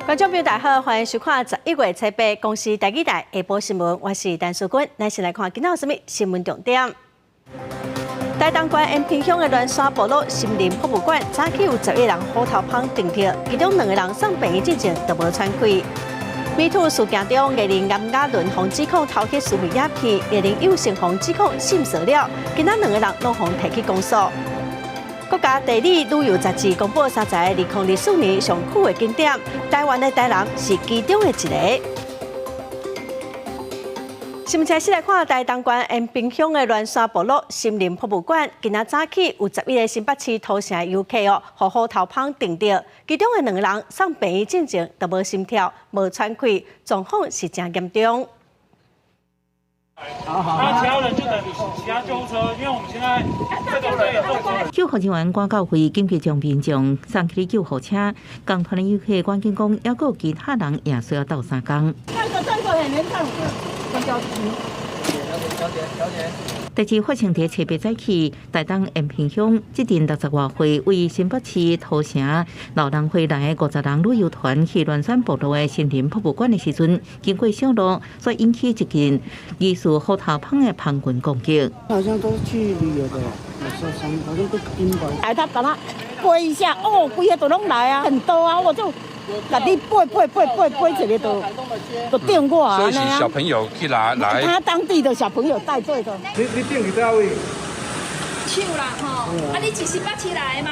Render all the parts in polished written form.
觀眾朋友大家好，歡迎收看11月7日公視台語台下晡新聞，我是陳淑君。咱先來看今仔有啥物新聞重點。台東縣延平鄉的鸞山部落森林博物館，早起有11人虎頭蜂叮著，其中兩個人送病院進前都無喘氣。MeToo 事件中，藝人炎亞綸予指控偷翕私密影片，藝人宥勝予指控性騷擾，今仔兩個人攏予提起公訴。國家地理旅遊雜誌公布30個2024年上酷的景點，台灣的台南是其中的一个。新聞開始來看台東縣延平鄉的鸞山部落森林博物館，今仔早起有11個新北市土城的遊客哦，予虎頭蜂叮著，其中的兩個人送病院進前都無心跳、無喘氣，狀況是誠嚴重。他其他人就等其他救護車，因為我們現在這個最嚴重。救護人員趕到位，緊急將民眾送去救護車。仝團的遊客趕緊講，猶閣有其他人也需要鬥相共。這個這個很嚴重。代誌發生佇初八早起，台東延平鄉這陣60外歲位新北市土城老人回來的50人旅遊團去鸞山部落的森林博物館的時陣，經過小路，所以引起一陣疑似虎頭蜂的蜂群攻擊。好像都是去旅遊的，有受傷，好像都暈過。哎，他把它撥一下，哦，規个都攏來啊，很多啊，我就。共你撥撥撥撥撥一个就就叮我啊！所以是小朋友去拿來。他當地的小朋友帶隊的。你叮佇佗位？手啦吼，啊你是新北市來的嗎？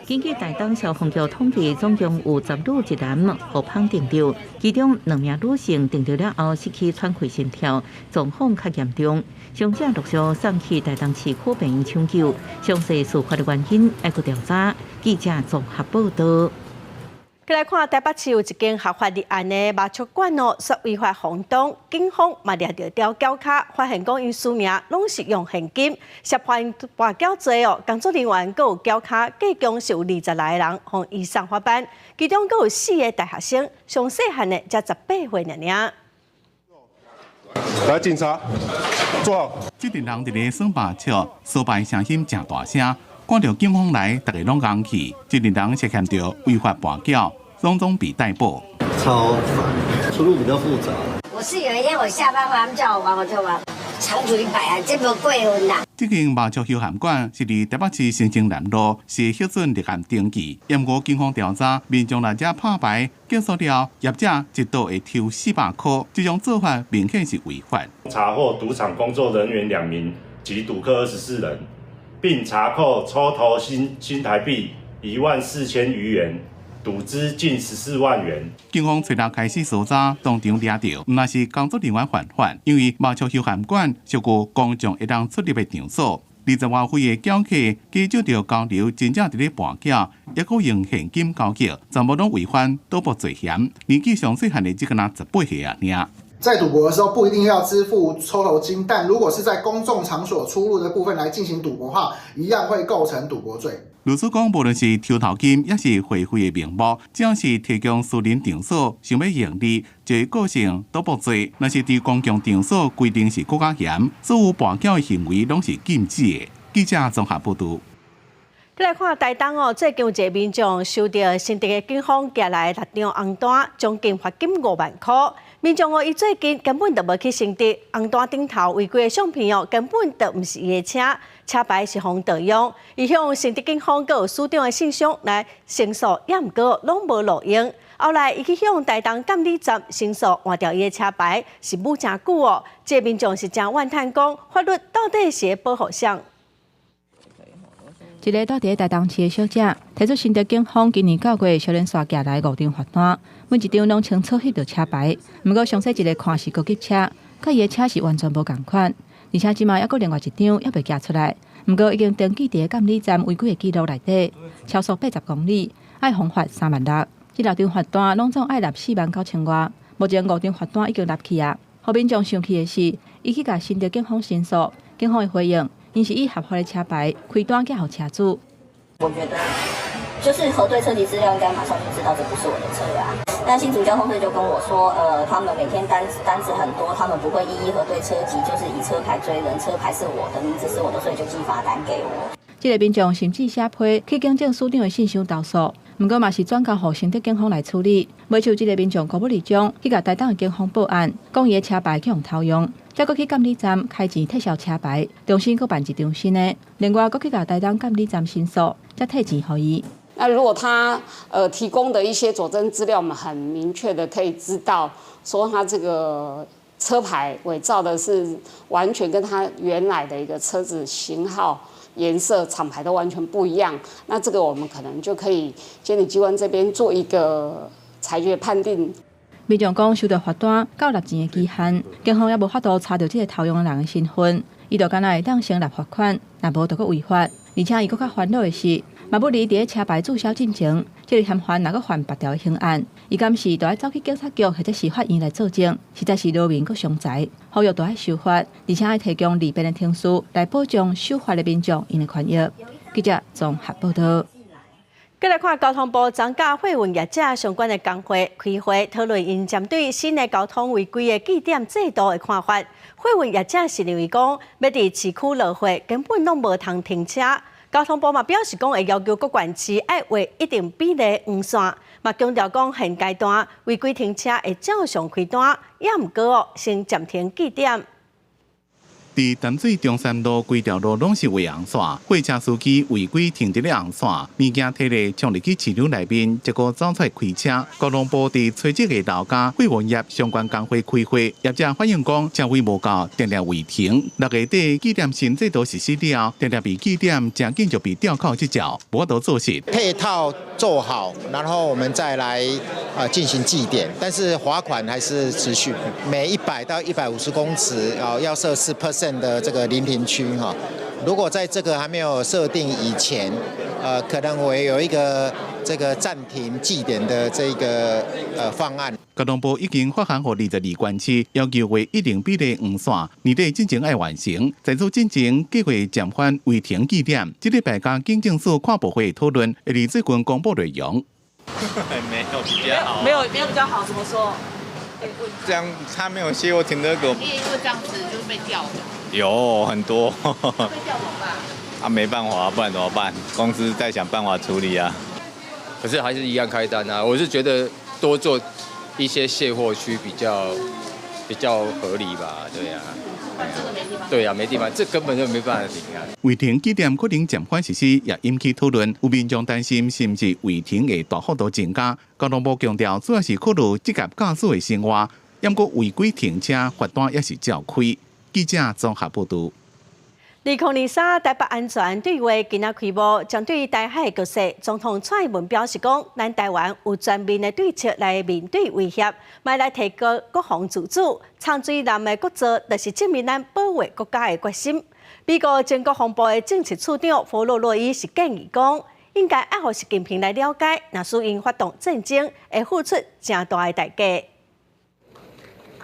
根據台東消防局統計，總共有10女一男予蜂叮著，其中兩名女性叮著了後失去喘氣心跳，狀況較嚴重。傷者陸續送去台東市區病院搶救，詳細事發的原因還閣調查。記者綜合報道。來看台北市有一間合法立案的馬術館哦，涉違法房東，警方嘛掠著刁轎跤，發現講𪜶輸贏攏是用現金，涉犯跋筊罪哦。工作人員閣有轎跤，計共是有20來个人予移送法辦，其中閣有四个大學生，上細漢的才18歲爾爾。來，警察，坐好。這陣人佇咧耍麻將，相牌聲音誠大聲，看著警方來，逐家攏戇去。這陣人涉嫌著違法跋筊，攏總被逮捕。超煩，出入比較複雜。我是有一天我下班回來，他們叫我玩，我就玩，長途100啊，這麼過分啦。這間麻將休閒館是佇台北市新生南路，是核准立案登記。毋過警方調查，民眾來遮拍牌，結束了，業者一桌會抽400塊，這種做法明顯是違法。查獲賭場工作人員兩名及賭客24人，並查扣抽頭新台幣14,000餘元。賭資近14萬元。警方隨後開始搜查，當場掠著，毋但是工作人員犯法，因為麻將休閒館屬於公眾會當出入的場所。20外歲的轎客加少著交流，真正佇咧跋筊，抑閣用現金交易，全部攏違反賭博罪嫌。年紀上細漢的只敢若18歲爾爾。在賭博的時候不一定要支付抽頭金，但如果是在公眾場所出入的部分來進行賭博的話，一樣會構成賭博罪。律師講，無論是抽頭金，抑是會費的名目，只要是提供私人場所想欲盈利，就會構成賭博罪。若是佇公共場所規定是閣較嚴，所有跋筊的行為攏是禁止的。記者綜合報導。來看台東哦，最近有一个民眾收著新竹的警方寄來六張紅單，將近罰金5萬塊。民眾哦，伊最近根本就無去新竹，紅單頂頭違規的相片哦，根本就毋是伊的車，車牌是予盜用。伊向新竹警方閣有署長的信箱來申訴，也毋過攏無路用。後來伊去向台東監理站申訴，換掉伊的車牌是無誠久哦。這个民眾是誠怨嘆講，法律到底是咧保護誰？一个住佇台東市的小姐提出新竹警方今年9月小連續寄來五張罰單，每一張攏清楚翕著車牌。毋過詳細一个看是高級車，佮伊的車是完全無仝款。而且這馬猶閣另外一張猶未寄出來，毋過已經登記佇監理站違規的記錄內底，超速80公里，愛予罰3萬6。這六張罰單攏總愛納4萬9千外。目前五張罰單已經納去啊。予民眾生氣的是，伊去共新竹警方申訴，警方的回應，𪜶是以合法的車牌開單寄予車主。我覺得就是核對車籍資料，應該馬上就知道這不是我的車啊。但新竹交通隊就跟我說，他們每天單子很多，他們不會一一核對車籍，就是以車牌追人，車牌是我的，名字是我的，所以就寄罰單給我。這个民眾甚至寫批去警政署長的信箱投訴，毋過嘛是轉交予新竹警方來處理。尾手這个民眾高不離章去共台東的警方報案，講伊的車牌去予偷用，才閣去監理站開錢撤銷車牌，重新閣辦一張新的。另外，閣去共台東監理站申訴，才退錢予伊。那如果他提供的一些佐證資料，我們很明確的可以知道，說他這個車牌偽造的是完全跟他原來的一個車子型號、顏色、廠牌都完全不一樣，那這個我們可能就可以監理機關這邊做一個裁決判定。民眾講收到罰單到納錢的期限，警方也無法度查著這个偷用的人的身份，伊就干焦會當先納罰款，若無就閣違法。而且伊閣較煩惱的是，馬布里佇咧車牌註銷進前，這个嫌犯若閣犯別條的刑案，伊敢是著愛走去警察局或者是法院來作證，實在是勞民閣傷財，呼籲著愛修法，而且愛提供利便的程序來保障守法的民眾𪜶的權益。記者綜合報道。閣來看交通部增加貨運業者相關的工會開會討論，𪜶針對新的交通違規的記點制度的看法。貨運業者是認為講，欲佇市區落貨根本攏無通停車。交通部嘛表示講，會要求各縣市愛畫一定比例黃線，嘛強調講現階段違規停車會照常開單，也毋過哦，先暫停記點。佇淡水中山路規條路攏是畫紅線，貨車司機違規停佇咧紅線，物件提咧衝入去市場內面，結果走出來開車。交通部佇初一下晝佮貨運業相關工會開會，業者反映講車位無夠，定定違停。6月底記點新制度實施了後，定定被記點，誠緊就被吊扣執照，無法度做事。配套做好，然後我們再來進行記點，但是罰款還是持續，每100到150公尺啊要設4% 的這個臨停區哈，如果在這個還沒有設定以前，可能會有一個這個暫停記點的這個方案。交通部已經發函予22縣市，要求畫一定比例黃線，年底進前愛完成。在此進前計劃暫緩違停記點。這禮拜佮警政署跨部會討論，會佇最近公布內容。沒有比較好，沒有沒有比較好，怎麼說？這樣他沒有卸貨停車格，你也因為這樣子就被吊的。有很多。被吊怎麼辦？啊，沒辦法，不然怎麼辦？公司在想辦法處理啊。可是還是一樣開單啊！我是覺得多做一些卸貨區比較合理吧？對呀。對呀，沒地方，這根本就沒辦法停啊。違停記點可能暫緩實施，也引起討論。有民眾擔心是毋是違停會大幅度增加？交通部強調，主要是考慮職業駕駛的生活，毋過違規停車罰單也是照開。記者綜合報道。2023台北安全對話今仔開幕，針對台海局勢，總統蔡英文表示講，咱台灣有全面的對策來面對威脅，嘛來提高國防自主。長水艦的國造，就是證明咱保衛國家的決心。美國前國防部的政策處長弗洛洛伊是建議講，應該愛予習近平來了解，若使𪜶發動戰爭，會付出誠大的代價。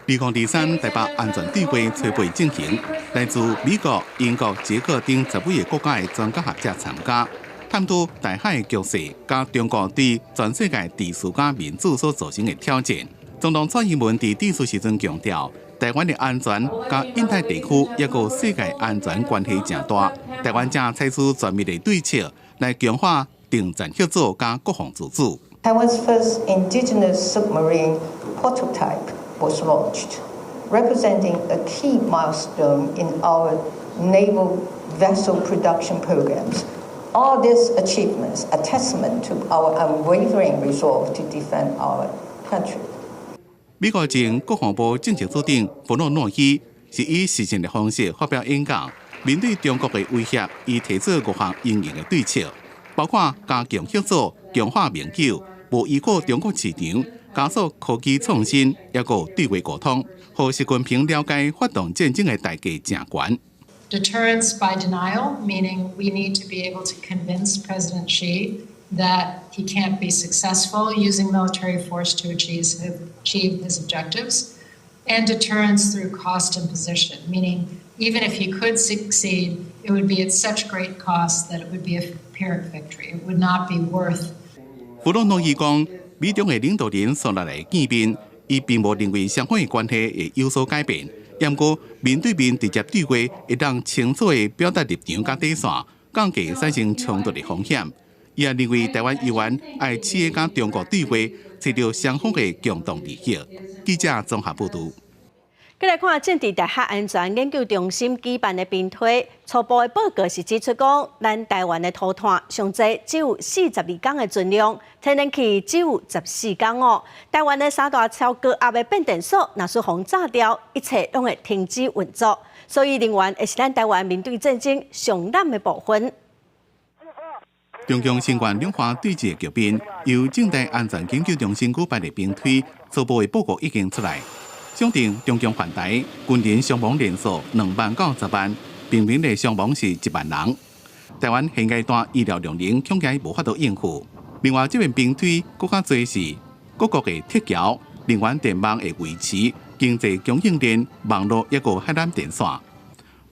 2023台北安全對話初八進行，來自美國、英國、捷克等10幾个國家的專家學者參加，探討台海局勢佮中國對全世界秩序佮民主所造成的挑戰。總統蔡英文佇致辭時陣強調，台灣的安全佮印太地區抑閣世界安全關係誠大，台灣正採取全面的對策來強化停戰協作佮國防自主。 Taiwan's first indigenous submarine prototype was launched, representing a key milestone in our naval vessel production programs. All these achievements are testament to our unwavering resolve to defend our country. 美國前國防部政策組長弗洛諾伊是以視訊的方式發表演講，面對中國的威脅，伊提出五項因應的對策，包括加強協作、強化盟友、無依靠中國市場、加速科技創新，抑閣對話溝通，予習近平了解發動戰爭的代價誠懸。 Deterrence by denial, meaning we need to be able to convince President Xi that he can't be successful using military force to achieve his objectives, and deterrence through cost imposition, meaning even if he could succeed, it would be at such great cost that it would be a Pyrrhic victory. It would not be worth. 弗洛諾伊講，美中的領導人紲落來見面，伊並無認為雙方的關係會有所改變。毋過面對面直接對話，會當清楚的表達立場佮底線，降低產生衝突的風險。伊也認為台灣猶原愛試著佮中國對話，揣著雙方的共同利益。記者綜合報導。閣來看政治大學安全研究中心舉辦的兵推初步的報告是指出講，咱台灣的塗炭上濟只有42工的存量，天然氣只有14工哦。台灣的三大超高壓的變電所，若是予炸掉，一切攏會停止運作。所以能源會是咱台灣面對戰爭上難的部分。中共新冠兩岸對峙的局面，由政大安全研究中心舉辦的兵推初步的報告已經出來。想定中共犯台軍人傷亡人數2萬到10萬，平民的傷亡是1萬人。台灣現階段醫療量能恐驚無法度應付。另外，這遍兵推閣較濟是各國的鐵橋、能源電網的維持、經濟供應鏈、網路抑閣海纜電線。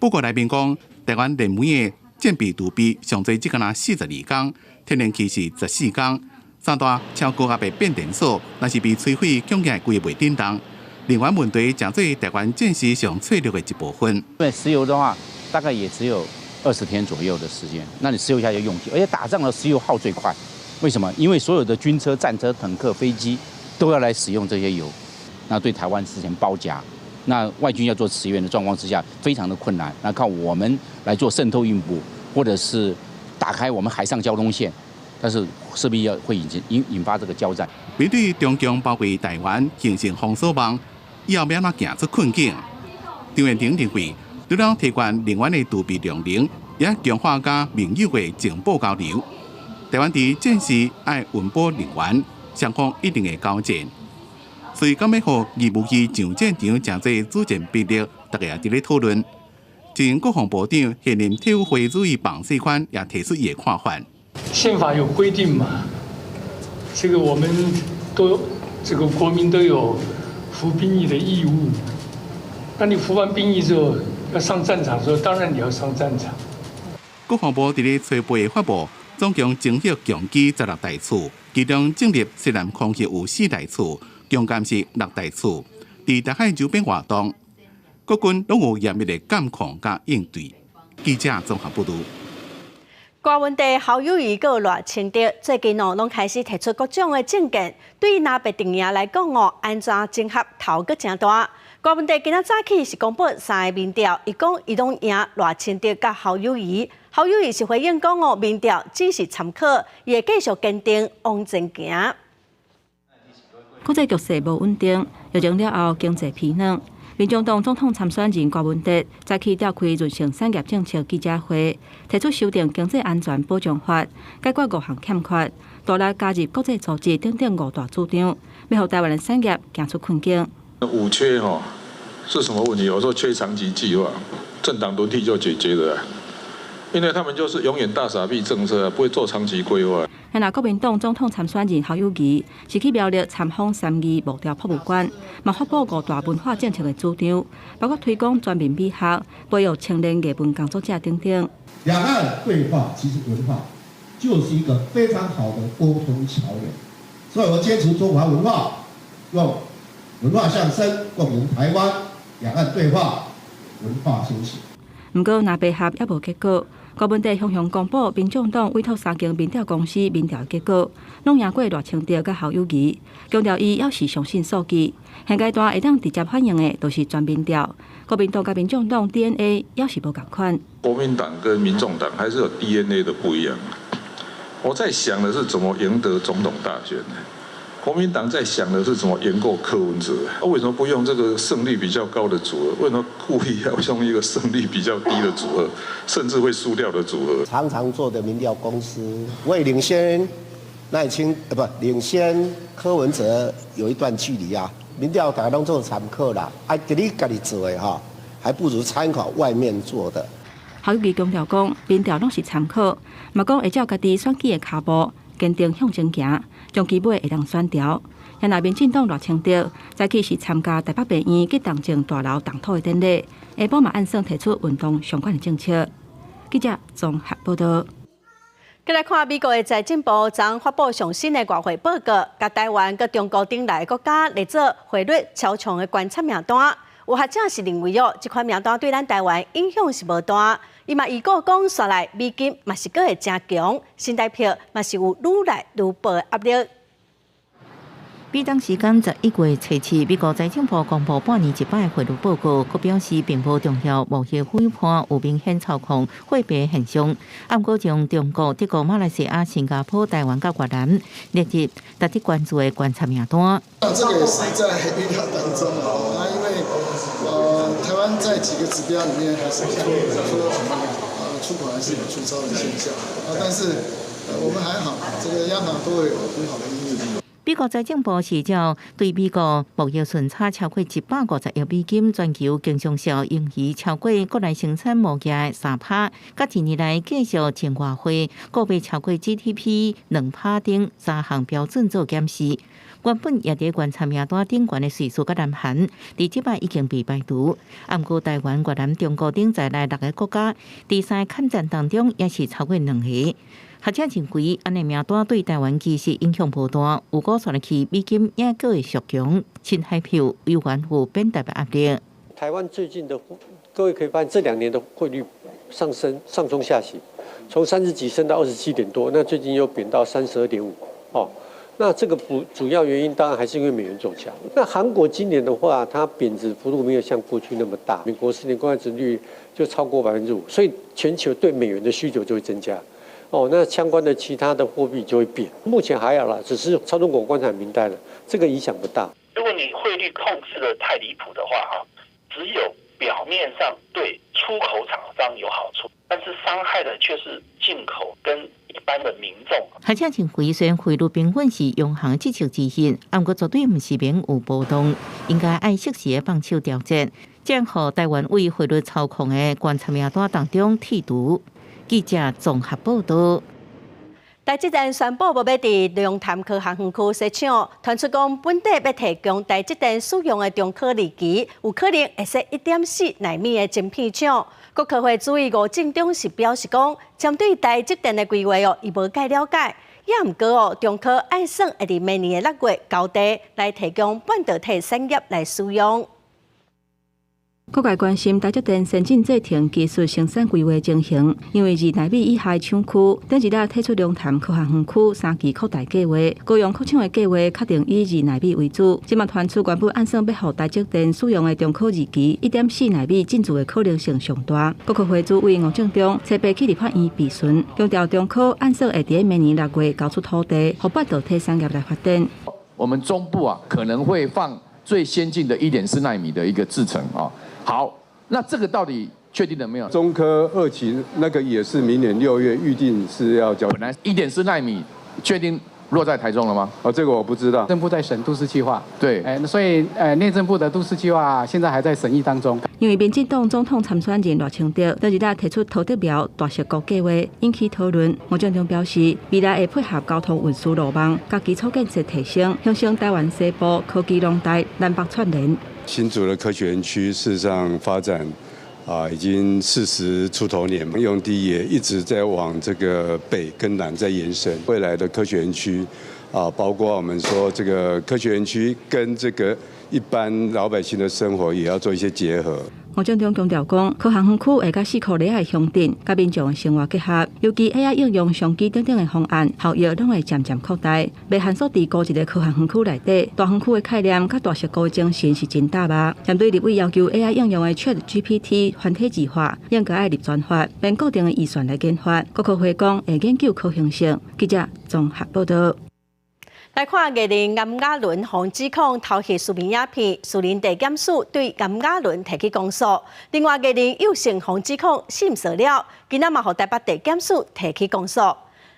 報告內面講，台灣電煤的戰備儲備上濟只敢若42工，天然氣是14工。三大超高壓的變電所，若是被摧毀，恐驚規個袂振動。能源問題成做台灣戰時上脆弱的一部分。因為石油的話，大概也只有20天左右的時間，那你石油一下就用盡，而且打仗的石油耗最快。為什麼？因為所有的軍車、戰車、坦克、飛機都要來使用這些油，那對台灣實行包夾，那外軍要做馳援的狀況之下，非常的困難。那靠我們來做滲透運補，或者是打開我們海上交通線，但是勢必要會引發這個交戰。面對中共包圍台灣，形成封鎖網，以後欲按怎行出困境？張彦廷認為，除了提懸能源的儲備量能，也強化佮盟友的情報交流。台灣佇戰時愛穩保能源，雙方一定會交戰。所以，敢欲予義務役上戰場，成做主戰兵力，大家也佇咧討論。前國防部長現任體育會主委彭世寬也提出伊的看法。憲法有規定嘛？這個我們都這個國民都有服兵役的義務。那你服完兵役之後要上戰場的時候，當然你要上戰場。國防部佇咧初步發布，總共偵測共機16台次，其中進入西南空域有4台次，強監是6台次。佇台海周邊活動，國軍攏有嚴密的監控佮應對。記者綜合報導。柯文哲、侯友宜佮賴清德最近哦，攏開始提出各種的政見。對藍白陣營來講哦，按怎整合頭閣誠大。柯文哲今仔早起是公布三个民調，伊講伊攏贏賴清德佮侯友宜。侯友宜是回應講哦，民調只是參考，伊會繼續堅定往前行。國際局勢無穩定，疫情了後經濟疲軟。民眾黨總統參選人柯文哲早起召開潤成產業政策記者會，提出修訂經濟安全保障法，解決五項欠缺，大力加入國際組織等等五大主張，欲予台灣的產業行出困境。五缺吼是什麼問題？我說缺長期計劃，政黨輪替就解決了，因為他們就是永遠大傻逼政策，不會做長期規劃。若國民黨總統參選人侯友宜是去苗栗參訪三義木雕博物館，嘛發布五大文化政策的主張，包括推廣全民美學、培育青年藝文工作者等等。兩岸對話其實文化就是一個非常好的溝通橋樑，所以我堅持中華文化，用文化相聲共贏台灣，兩岸對話，文化先行。毋過藍白合猶無結果。柯文哲雄雄公布民眾黨委託三間民調公司民調結果，攏贏過賴清德佮侯友宜，強調伊猶是相信數據。現階段會當直接反映的，就是全民調。國民黨佮民眾黨 DNA 猶是無仝款。國民黨跟民眾黨還是有 DNA 的不一樣。我在想的是怎麼贏得總統大選呢？國民黨在想的是怎麼贏過柯文哲？為什麼不用這個勝率比較高的組合？為什麼故意要用一個勝率比較低的組合，甚至會輸掉的組合？常常做的民調公司會領先賴清，不領先柯文哲有一段距離啊。民調大家攏做參考啦，啊，你家己做的哈，還不如參考外面做的。侯友宜強調講，民調攏是參考，嘛講會照家己選舉的跤步，堅定向前行，長期尾會當選著。若民進黨賴清德早起是參加台北病院急重症大樓動土的典禮，下晡嘛按算提出運動相關的政策。記者綜合報導。閣來看美國的財政部昨發布上新的外匯報告，共台灣佮中國等內國家列做匯率超長的觀察名單。有學者是認為哦，這款名單對咱台灣影響是無大，伊嘛預告講，紲來美金嘛是閣會誠強，新台票嘛是有愈來愈薄的壓力。美東時間11月初7，美國財政部公布半年一擺匯率報告，閣表示並無重要貿易夥伴有明顯操控貨幣現象。毋過將中國、德國、馬來西亞、新加坡、台灣佮越南列入值得關注的觀察名單。這個也是在預料當中啊，那因為台灣在幾個指標裡面還是不錯的，說出口還是有出超的現象啊，但是我們還好，這個央行都會有很好的因應。美國財政部是照對美國貿易順差超過150億美金，全球經常性盈餘超過國內生產貿易的3趴，佮一年來繼續淨外匯，購買超過 GDP 2趴等三項標準做檢視。原本也佇觀察名單頂懸的瑞士佮南韓，佇這擺已經被排除。毋過台灣、越南、中國等在內六个國家，佇三个抗戰當中也是超過兩个。學者認為，按呢名單對台灣其實影響無大，如果紲落去，美金也閣會續強，新台票猶原有變大的壓力。台灣最近的各位可以發現，這兩年的匯率上升，上中下行，從30幾升到27點多，那最近又貶到32.5，哦，那這個不主要原因當然還是因為美元走強。那韓國今年的話，它貶值幅度沒有像過去那麼大，美國10年公債殖利率就超過5%，所以全球對美元的需求就會增加。哦，那相關的其他的貨幣就會變。目前還好啦，只是操縱國觀察名單了，這個影響不大。如果你匯率控制得太離譜的話，哈，只有表面上對出口廠商有好處，但是傷害的卻是進口跟一般的民眾。學者認為，雖然匯率平穩是央行政策之一，毋過絕對毋是免有波動，應該愛適時的放手調節，這樣予台灣對匯率操控的觀察名單當中剔除。記者綜合報道。台積電宣布無欲佇龍潭科學園區設廠，傳出講本地欲提供台積電使用的中科二期，有可能會設1.4納米的晶片廠。國科會主委吳政忠是表示講，針對台積電的規劃哦，伊無蓋了解。也毋過哦，中科按算會佇明年的6月交地來提供半導體產業來使用。各界關心台積電先進製程技術生產規劃情形，因為2納米以下廠區，頂一日提出龍潭科學園區三期擴大計劃，高雄擴廠的計劃確定以二納米為主。這馬傳出原本按算欲予台積電使用的中科二期1.4納米進駐的可能性上大。國科會主委吳政忠初八去立法院備詢，強調中科按算會佇明年6月交出土地，予半導體產業來發展。我們中部啊可能會放最先進的1.4納米的一個製程啊。好，那這個到底確定了沒有？中科二期那個也是明年6月預定是要交。本來1.4納米確定落在台中了嗎？哦，這個我不知道。內政部在審都市計劃。對，哎，所以內政部的都市計劃現在還在審議當中。因為民進黨總統參選人賴清德昨日提出桃竹苗大石谷計劃，引起討論。吳政忠表示，未來會配合交通運輸路網、佮基礎建設提升，形成台灣西部科技廊帶南北串聯。新竹的科學園區事實上發展啊，已經40出頭年，用地也一直在往這個北跟南在延伸。未來的科學園區啊，包括我們說這個科學園區跟這個一般老百姓的生活也要做一些結合。吳政忠強調講，科學園區會佮四箍里的鄉鎮，佮民眾的生活結合，尤其 AI 應用商機等等的方案，效益攏會漸漸擴大。袂限縮佇孤一个科學園區內底，大園區的概念佮大石谷的精神是真搭吧。針對立委要求 AI 應用的 ChatGPT 繁體字化，應該愛立專法，免固定的預算來研發。國科會講會研究可行性。記者綜合報道。來看藝人炎亞綸予指控偷翕私密影片，士林地檢署對炎亞綸提起公訴。另外，藝人宥勝予指控性騷擾，今仔嘛予台北地檢署提起公訴。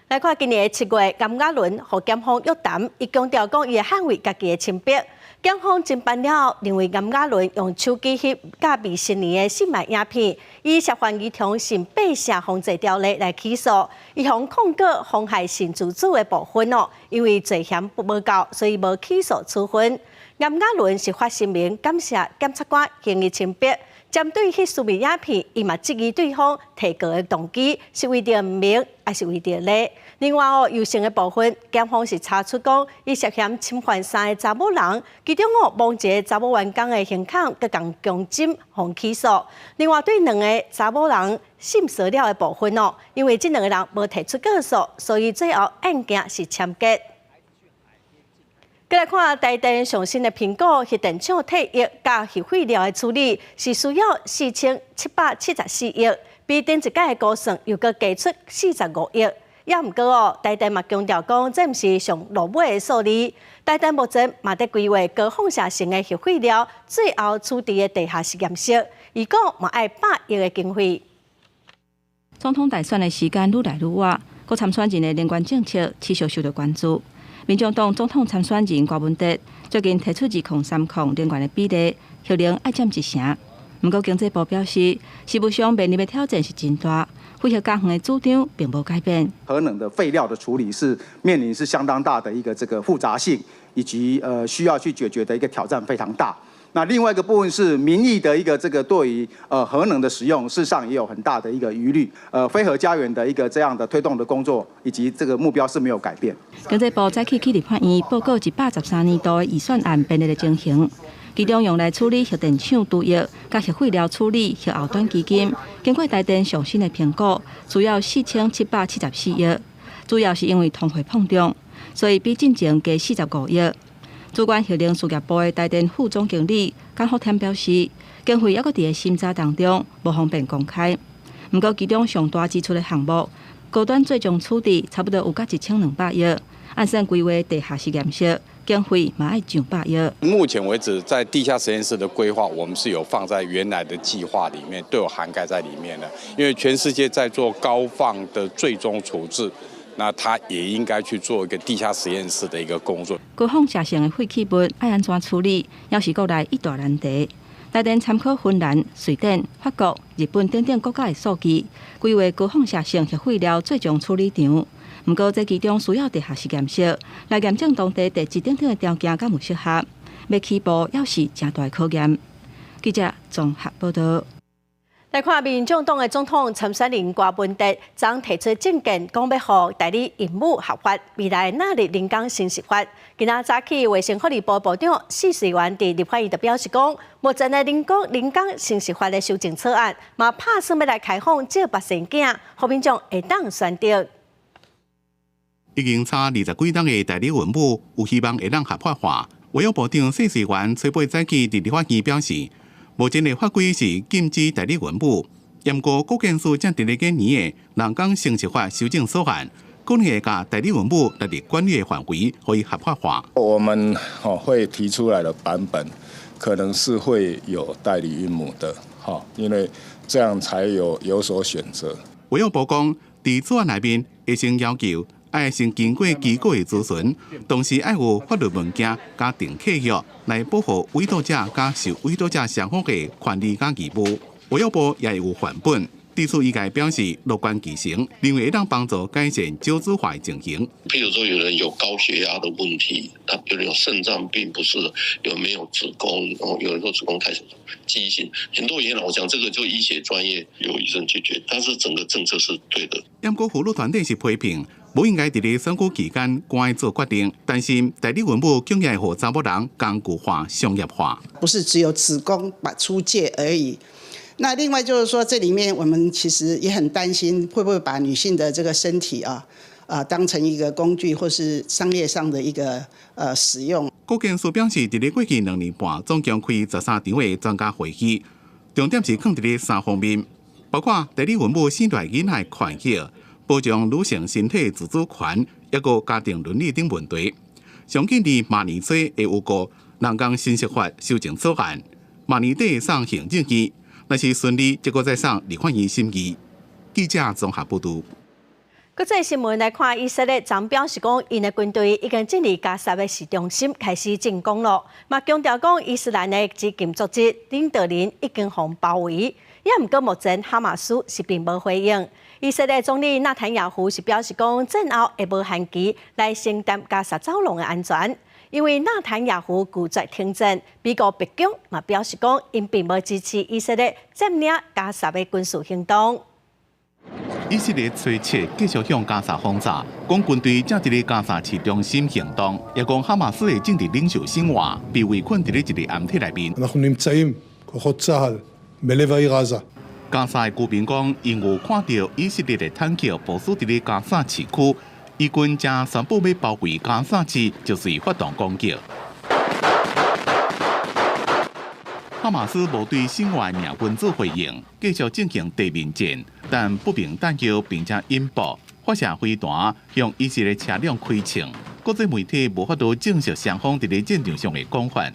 來看今年的7月，炎亞綸予檢方約談，伊強調講伊會捍衛家己的清白。檢方偵辦了後，認為炎亞綸用手機翕佮未成年的性愛影片，以涉犯兒童性猥褻防治條例來起訴，伊予控告妨害性自主的部分哦，因為罪嫌無夠，所以無起訴處分。炎亞綸是發聲明感謝檢察官還伊清白。針對彼私密影片，伊嘛質疑對方提告的動機是為著名，抑是為著利。另外哦，宥勝的部分，檢方是查出講，伊涉嫌侵犯三個查某人，其中哦，某一个查某員工的胸口閣共強針予起訴。另外對兩个查某人性騷擾的部分哦，因為這兩个人無提出告訴，所以最後案件是簽結。閣來看台電上新的評估，核電廠退役佮核廢料的處理是需要4774億，比頂一屆的估算又閣加出45億。也毋過哦，台電嘛強調講，這毋是上落尾的數字。台電目前嘛佇規劃高放射性的核廢料最後處置的地下實驗室，預估嘛愛100億的經費。總統大選的時間愈來愈倚，各參選人的能源政策持續受到關注。民眾黨總統參選人柯文哲最近提出2030能源的比例，核能愛佔一成。毋過經濟部表示，實務上面臨的挑戰是真大，非核家園的主張並無改變。核能的廢料的處理是面臨是相當大的一個這個複雜性，以及需要去解決的一個挑戰非常大。那另外一個部分是民意的一個這個對於核能的使用，事實上也有很大的一個疑慮。非核家園的一個這樣的推動的工作，以及這個目標是沒有改變。經濟部早起去立法院報告113年度的預算案編列的情形，其中用來處理核電廠除役、佮核廢料處理、核後端基金，經過台電上新的評估，需要4774億，主要是因為通貨膨脹，所以比進前加45億。主管核能事業部的台電副總經理簡福添表示，經費猶閣佇咧審查當中，無方便公開。毋過其中上大支出的項目，高端最終處置差不多有甲1200億，按算規劃地下實驗室，經費嘛愛上百億。目前為止，在地下實驗室的規劃，我們是有放在原來的計劃裡面，都有涵蓋在裡面的。因為全世界在做高放的最終處置。那他也應該去做一個地下實驗室的一個工作。高放射性的廢棄物愛按怎處理，猶是國內一大難題。台電參考芬蘭、瑞典、法國、日本等等國家的數據，規劃高放射性核廢料最終處理場。毋過，這其中需要地下實驗室來驗證當地地質等等的條件敢有適合，欲起步猶是誠大的考驗。記者綜合報道。來看民眾黨的總統參選人柯文哲，昨提出政見，講欲予代理孕母合法，未來納入人工生殖法。今仔早起，衛生福利部部長許瑞元佇立法院就表示講，目前的人工生殖法的修正草案，嘛拍算欲來開放借腹生囝，予民眾會當選擇。已經差20幾冬的代理孕母有希望會當合法化。衛福部長許瑞元初八早起佇立法院表示，目前的法規是禁止代理孕母，毋過國健署正佇咧研擬的人工生殖法修正草案，可能會共代理孕母納入管理的範圍，予伊合法化。我們會提出來的版本，可能是會有代理孕母的，因為這樣才有所選擇。衛福部講，佇草案內面會先要求，愛先經過機構的諮詢，同時愛有法律文件佮定契約來保護委託者佮受委託者雙方的權利佮義務。衛福部也有範本，對此醫界表示樂觀其成，認為會當幫助改善少子化的情形。譬如說，有人有高血壓的問題，他有人有腎臟病，不是有沒有子宮？哦，有人說子宮太小，畸形，很多原因。我講這個就醫學專業由醫生解決，但是整個政策是對的。毋過婦女團體是批評，無應該佇咧選舉期間趕做決定，但是代理孕母恐會予查某人工具化、商業化。不是只有子宮把出界而已。那另外就是說，這裡面我們其實也很擔心，會不會把女性的這個身體啊當成一個工具，或是商業上的一個使用。國健署表示，佇咧過去2年半，總共開13場的專家會議，重點是放佇咧三方面，包括代理孕母生落囡仔的權益、保障女性身體自主權，抑閣家庭倫理等問題。上緊佇明年初會有個人工生殖法修正草案，明年底送行政院，若是順利，則閣再送立法院審議。記者綜合報導。國際新聞來看，以色列昨表示講，𪜶的軍隊已經進入加薩的市中心開始進攻囉。嘛強調講，伊斯蘭的激進組織領導人已經予包圍。也毋過目前哈馬斯是並無回應。以色列總理納坦雅胡是表示講，戰後會無限期來承擔加薩走廊的安全。因為納坦雅胡拒絕停戰，美國白宮嘛表示講，𪜶並無支持以色列佔領加薩的軍事行動。以色列初七繼續向加薩轟炸，講軍隊正佇咧加薩市中心行動，也講哈馬斯的政治領袖辛瓦被圍困佇咧一个掩體內面。אנחנו נמצאים כוחות צה"ל בלב העיר עזה. 加沙的居民講，𪜶有看著以色列的坦克部署佇咧加沙市區，以軍正宣布欲包圍加沙市，就是發動攻擊。哈馬斯無對辛瓦命運做回應，繼續進行地面戰，但不明彈藥並且引爆，發射飛彈向以色列車輛開槍。國際媒體無法度證實雙方佇咧戰場上的講法。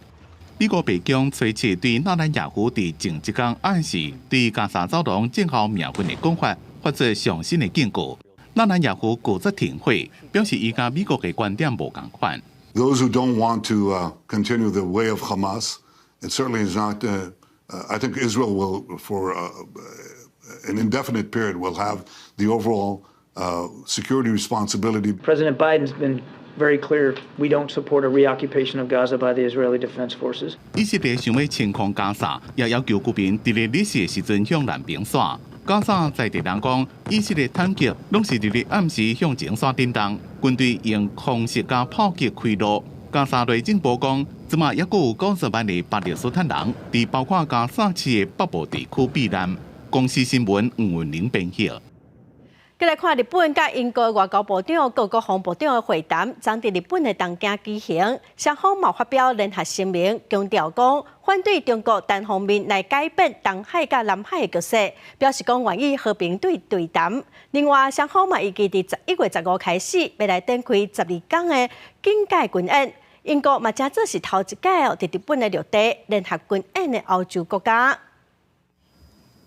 美國白宮推測對納坦雅胡佇前一工暗時對加沙走廊戰後命運的講法發出上新的警告。納坦雅胡拒絕停火，表示伊佮美國的觀點無仝款。 Those who don't want to continue the way of Hamas, it certainly is not. I think Israel will, for an indefinite period, will have the overall security responsibility. President Biden's been very clear. We don't support a reoccupation of Gaza by the Israeli Defense Forces. 以色列想欲清空加沙，也要求居民佇咧日食的時陣向南邊徙。加沙在地人講，以色列坦克攏是佇咧暗時向前線震動，軍隊用空襲佮炮擊開路。加沙內政部講，這馬猶閣有90萬个巴勒斯坦人，佇包括加沙市的北部地區避難。公視新聞吳文玲編譯。繼來看日本佮英國外交部長、佮國防部長的會談，將佇日本的東京舉行。雙方嘛發表聯合聲明，強調講反對中國單方面來改變東海佮南海的局勢，表示講願意和平對對談。另外，雙方嘛預計佇11月15開始，欲來展開12工的警戒軍演。英國嘛正做是頭一屆哦，佇日本的陸地聯合軍演的歐洲國家。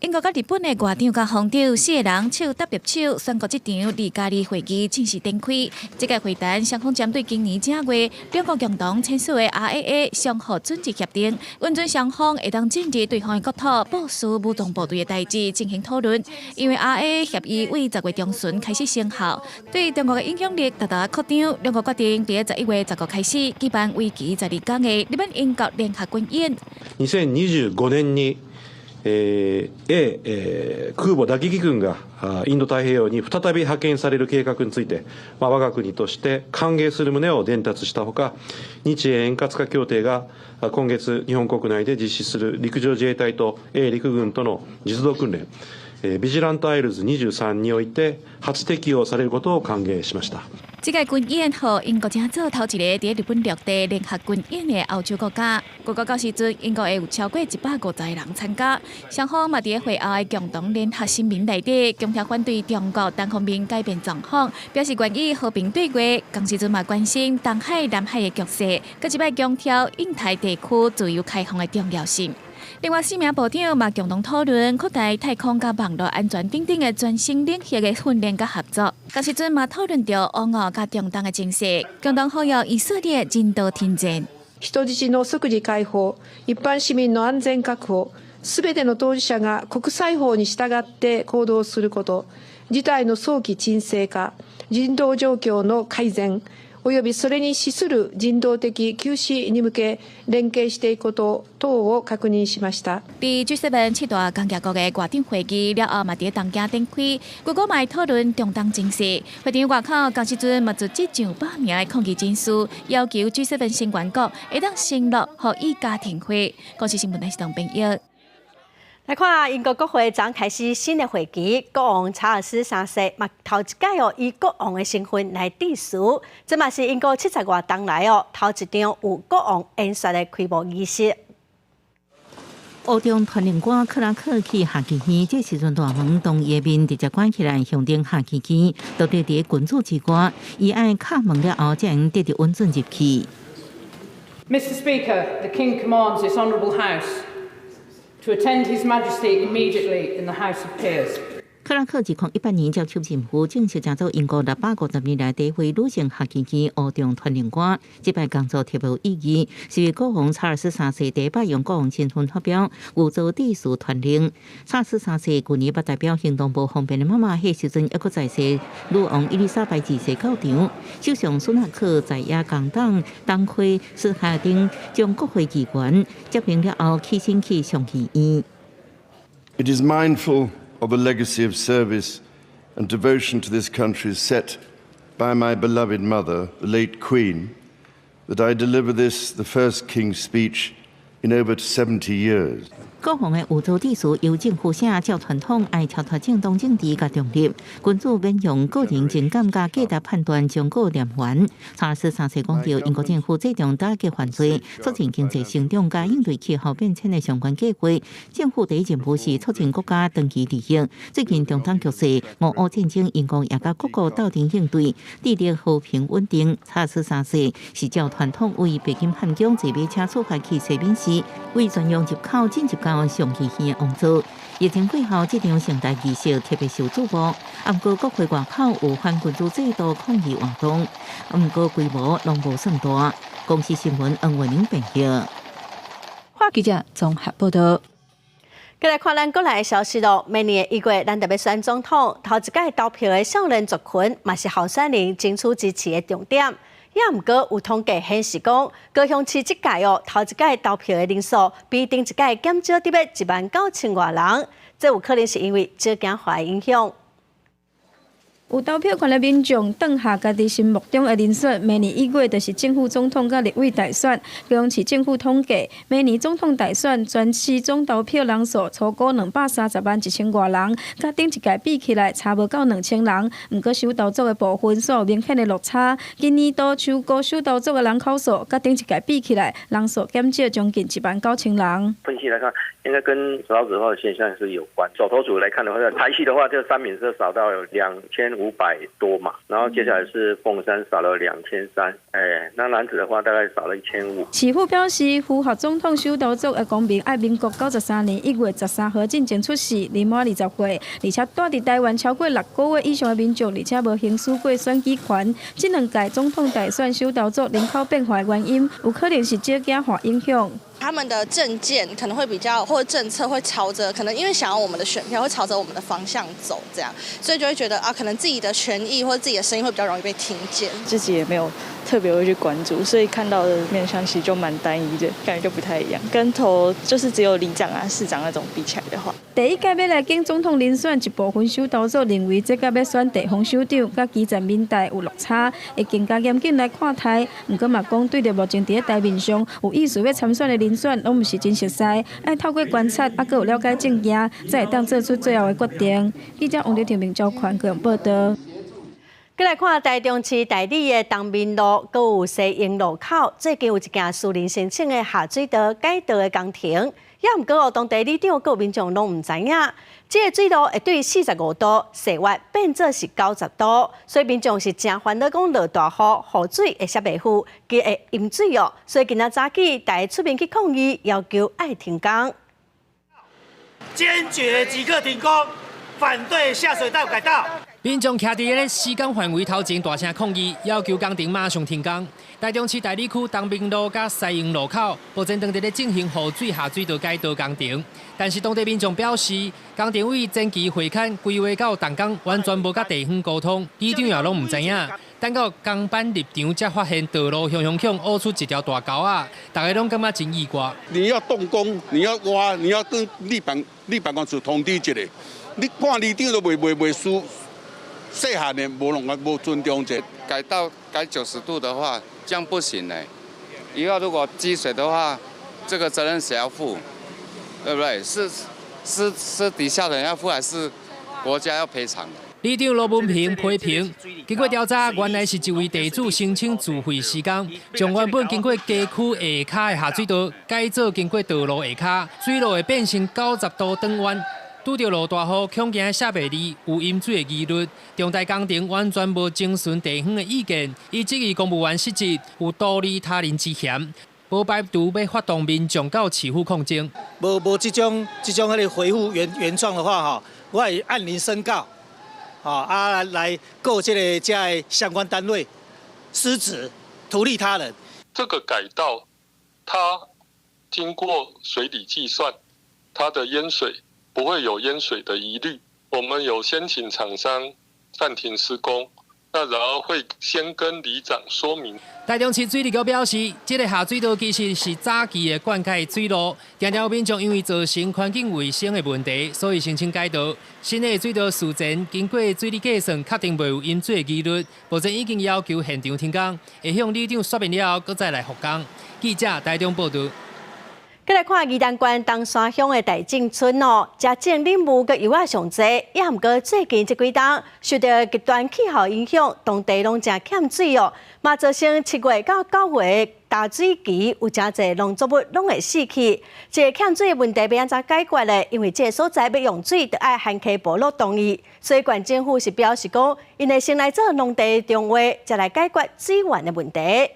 英國佮日本的外長佮防長四個人手搭著手，宣布這場2+2會議正式展開。這個會談雙方針對今年正月兩國共同簽署的 RAA 相互准入協定，允准雙方會當進入對方的國土部署武裝部隊的代誌進行討論。因為 RAA 協議為10月中旬開始生效，對中國的影響力大大擴張。兩國決定佇11月15開始舉辦為期12工的日本英國聯合軍演。 2025年に空母打撃群がインド太平洋に再び派遣される計画について、まあ、我が国として歓迎する旨を伝達したほか、日英円滑化協定が今月日本国内で実施する陸上自衛隊と英陸軍との実動訓練、ビジラントアイルズ23において初適用されることを歓迎しました。這個軍演予英國正做頭一个佇日本陸地聯合軍演的歐洲國家。預計到時陣，英國會有超過150個人參加。雙方嘛佇會後的共同聯合聲明內底，強調反對中國單方面改變狀況，表示願意和平對話。仝時陣嘛關心東海、南海的局勢，閣一擺強調印太地區自由開放的重要性。另外，四名部長嘛共同討論擴大太空佮網路安全等等的全新領域的訓練佮合作。仝時陣嘛討論著烏俄佮中東的情勢，共同呼籲以色列人道停戰。人質の即時解放、一般市民の安全確保、すべての当事者が國際法に従って行動すること、事態の早期沈静化、人道状況の改善、及びそれに資する人道的休止に向け連携していくこと等を確認しました。佇 G7 七大工業國的外長會議了後，嘛佇東京展開，結果嘛會討論中東情勢。會場外口仝時陣嘛組織上百名的抗議人士，要求 G7 成員國會當承諾予以加停火。公視新聞電視台編譯。來看英國國會將開始新的會期，國王查爾斯三世嘛頭一擺哦，以國王的身份來致辭，這嘛是英國70外冬來哦頭一場有國王演說的開幕儀式。王儲傳令官克拉克去下議院，這時陣大門當伊的面直接關起來，象徵下議院獨立佇君主之外，伊愛敲門了後，才會得著允准入去。 Mr. Speaker, the King commands this honourable House to attend His Majesty immediately in the House of Peers. 克拉克2018年接手任務，正式成做英國650年來第一位女性下議院王儲傳令官。這擺工作特別有意義，是為國王查爾斯三世第一擺用國王身份發表預做致辭傳令。查爾斯三世舊年捌代表行動無方便的媽媽，彼時陣猶閣在世，女王伊麗莎白二世到場，首相蘇納克在野工黨黨魁斯哈丁將國會議員接任了後，起身去上議院。 It is mindful of a legacy of service and devotion to this country set by my beloved mother, the late Queen, that I deliver this, the first King's Speech, in over 70 years. 國王的遺囑致辭由政府寫，照傳統愛超脫政黨政治佮中立，君主免用個人情感佮價值判斷忠告念完。查爾斯三世講著，英國政府制定打擊犯罪、促進經濟成長佮應對氣候變遷的相關計劃。政府第一任務是促進國家長期利益。最近中東局勢、俄烏戰爭，英國也佮各國鬥陣應對，致力和平穩定。查爾斯三世是照傳統為白金漢宮坐馬車出發去西敏寺，為專用入口進入到上議院的王座。疫情過後，這場盛大儀式特別受矚目。毋過國會外口有反君主制度抗議活動，毋過規模攏無算大。公視新聞黃慧玲編譯。記者綜合報道。繼來看咱國內的消息囉，明年的1月，咱著欲選總統，頭一屆投票的少年族群，嘛是候選人爭取支持的重點。也毋過有統計顯示講，高雄市這屆哦，頭一屆投票的人數比頂一屆減少著欲1萬9千外人，這有可能是因為少子化的影響。有投票權的民眾，當下家己心目中的人選，明年1月就是正副總統佮立委大選。高雄市政府統計，明年總統大選全市總投票人數初估230萬1千外人，佮頂一屆比起來差無夠2000人。毋過首投族的部分，煞有明顯的落差。今年度首估首投族的人口數，佮頂一屆比起來，人數減少將近1萬9千人。分析來看，應該跟少子化的現象是有關。首投族來看的話，台系的話，這三民是少到2500多嘛，然後接下來是鳳山少了2300，哎，那楠梓的話大概少了1500。市府表示，符合總統首投族的公民，愛民國93年1月13號進前出世，年滿20歲，而且蹛佇台灣超過6個月以上的民眾，而且無行使過選舉權。這兩屆總統大選首投族人口變化的原因，有可能是少子化影響。他們的政見可能會比較，或者政策會朝着可能因為想要我們的選票，會朝着我們的方向走，這樣，所以就會覺得啊，可能自己的權益或者自己的聲音會比較容易被聽見。自己也沒有特別會去關注，所以看到的面向其實就蠻單一的，感覺就不太一樣。跟投就是只有里長啊、市長那種比起來的話，第一屆欲來競總統人選，一部分首投族認為這屆欲選地方首長，佮基層民代有落差，會更加嚴謹來看待。毋過嘛講，對著目前佇咧台面上有意思欲參選的人選，攏毋是真熟似，愛透過觀察，猶閣有了解政見，才會當做出最後的決定。記者王劉庭明、周寬高雄報道。閣來看台中市大里的東民路，閣有西營路口，最近有一件私人申請的下水道改道的工程，也毋過哦，當地里長閣民眾攏毋知影，這个水路會對45度洗彎變做是90度，所以民眾是誠煩惱，講落大雨，雨水會瀉袂赴，佮會淹水哦。所以今仔早起，大家出面去抗議，要求愛停工，堅決即刻停工，反對下水道改道。民眾徛佇咧施工範圍頭前大聲抗議，要求工程馬上停工。台中市大里區東民路佮西營路口，目前正佇咧進行雨水下水道改道工程，但是當地民眾表示，工程為前期會勘規劃到動工，完全無佮地方溝通，里長也攏毋知影。等到工班入場，才發現道路雄雄強挖出一條大溝仔，大家攏感覺真意外。你要動工，你要挖，你要跟里辦公室通知一下，你看里長都袂袂袂輸。細漢的無攏無尊重者。改道改90度的話，這樣不行嘞。以後如果積水的話，這個責任誰要負？對不對？是是是底下的人要負，還是國家要賠償？里長羅文平批評，經過調查，原來是一位地主申請自費施工，將原本經過街區下跤的下水道改做經過道路下跤，水路會變成90度轉彎。拄著落大雨，恐驚瀉袂離，有淹水的疑慮。重大工程完全無徵詢地方的意見，伊質疑公務員失職，有圖利他人之嫌，無排除欲發動民眾到市府抗爭。無無這種這種彼个恢復原狀的話，吼，我會按鈴申告，啊來告這个這个相關單位失職，圖利他人。這個改道，它經過水利計算，它的淹水不會有淹水的疑慮。我們有先請廠商暫停施工，那然後會先跟里長說明。台中市水利局表示，這个下水道其實是早期的灌溉水路，常常有民眾因為造成環境衛生的問題，所以申請改道。新的水道事前經過水利計算，確定袂有淹水的疑慮，目前已經要求現場停工，會向里長說明了後，閣再來復工。記者台中報道。閣來看宜蘭縣東山鄉的大井村哦，遮種蓮霧佮柚仔上濟，也毋過最近這幾冬受著極端氣候影響，當地攏誠欠水哦，嘛造成7月到9月大水期有誠濟農作物攏會死去。這個欠水的問題欲按怎解決咧？因為這个所在欲用水，著愛旱溪部落同意，所以縣政府是表示講，𪜶會先來做農地重劃，才來解決水源的問題。